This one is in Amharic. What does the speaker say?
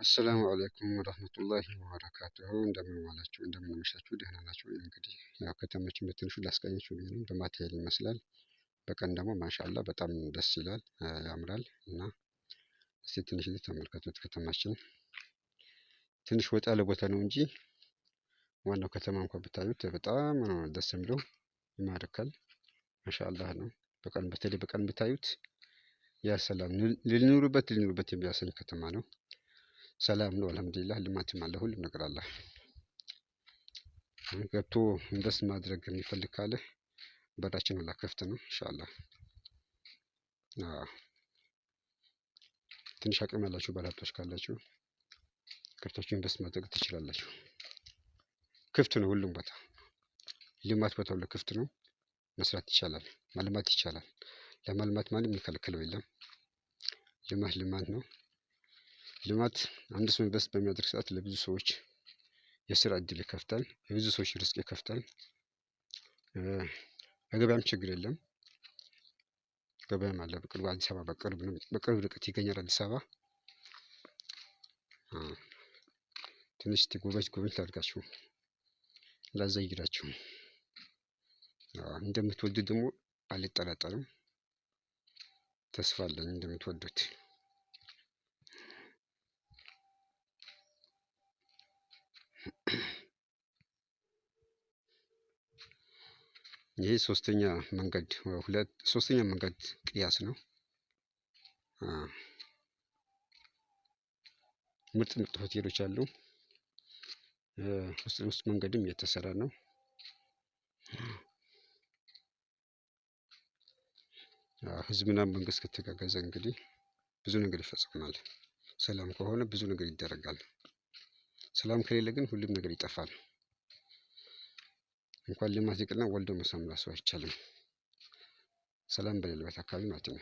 አሰላሙ አለይኩም ወራህመቱላሂ ወበረካቱሁ። እንደምን ዋላችሁ፣ እንደምን አመሻችሁ፣ ደህና ናችሁ? እንግዲህ ያው ከተማችን በትንሹ ላስቃኛችሁ ብዬ ነው። በማታ ይሄን ይመስላል። በቀን ደግሞ ማሻአላ በጣም ደስ ይላል፣ ያምራል። እና እስቲ ትንሽ ተመልከቱት። ከተማችን ትንሽ ወጣ ያለ ቦታ ነው እንጂ ዋናው ከተማ እንኳን ብታዩት በጣም ነው ደስ የሚለው፣ ይማርካል። ማሻአላህ ነው። በቀን በተለይ በቀን ብታዩት ያ ሰላም፣ ልኑሩበት ልኑሩበት የሚያሰኝ ከተማ ነው። ሰላም ነው፣ አልሐምዱሊላህ። ልማትም አለ፣ ሁሉም ነገር አለ። ገብቶ invest ማድረግ የሚፈልግ ካለ በራችን ሁላ ክፍት ነው ኢንሻአላህ። ትንሽ አቅም ያላችሁ ባለሀብቶች ካላችሁ ገብታችሁ invest ማድረግ ትችላላችሁ። ክፍት ነው ሁሉም ቦታ፣ ልማት ቦታ ሁሉ ክፍት ነው። መስራት ይቻላል፣ ማልማት ይቻላል። ለማልማት ማንም የሚከለክለው የለም። ልማት ልማት ነው። ልማት አንድ ሰው invest በሚያደርግ ሰዓት ለብዙ ሰዎች የስራ እድል ይከፍታል፣ ለብዙ ሰዎች ሪዝቅ ይከፍታል። በገበያም ችግር የለም። ገበያም አለ በቅርቡ፣ አዲስ አበባ በቅርብ ነው፣ በቅርብ ርቀት ይገኛል አዲስ አበባ። ትንሽ እስቲ ጎበኝ ጎበኝ ላድርጋችሁ፣ ላዘይዳችሁ። እንደምትወዱት ደግሞ አልጠራጠርም። ተስፋ አለኝ እንደምትወዱት። ይሄ ሶስተኛ መንገድ ሁለት ሶስተኛ መንገድ ቅያስ ነው። ምርጥ ምርጥ ሆቴሎች አሉ። ውስጥ ለውስጥ መንገድም እየተሰራ ነው። ህዝብና መንግስት ከተጋገዘ እንግዲህ ብዙ ነገር ይፈጸማል። ሰላም ከሆነ ብዙ ነገር ይደረጋል። ሰላም ከሌለ ግን ሁሉም ነገር ይጠፋል። እንኳን ልማት ይቅርና ወልዶ መሳም ራሱ አይቻልም። ሰላም በሌለበት አካባቢ ማለት ነው።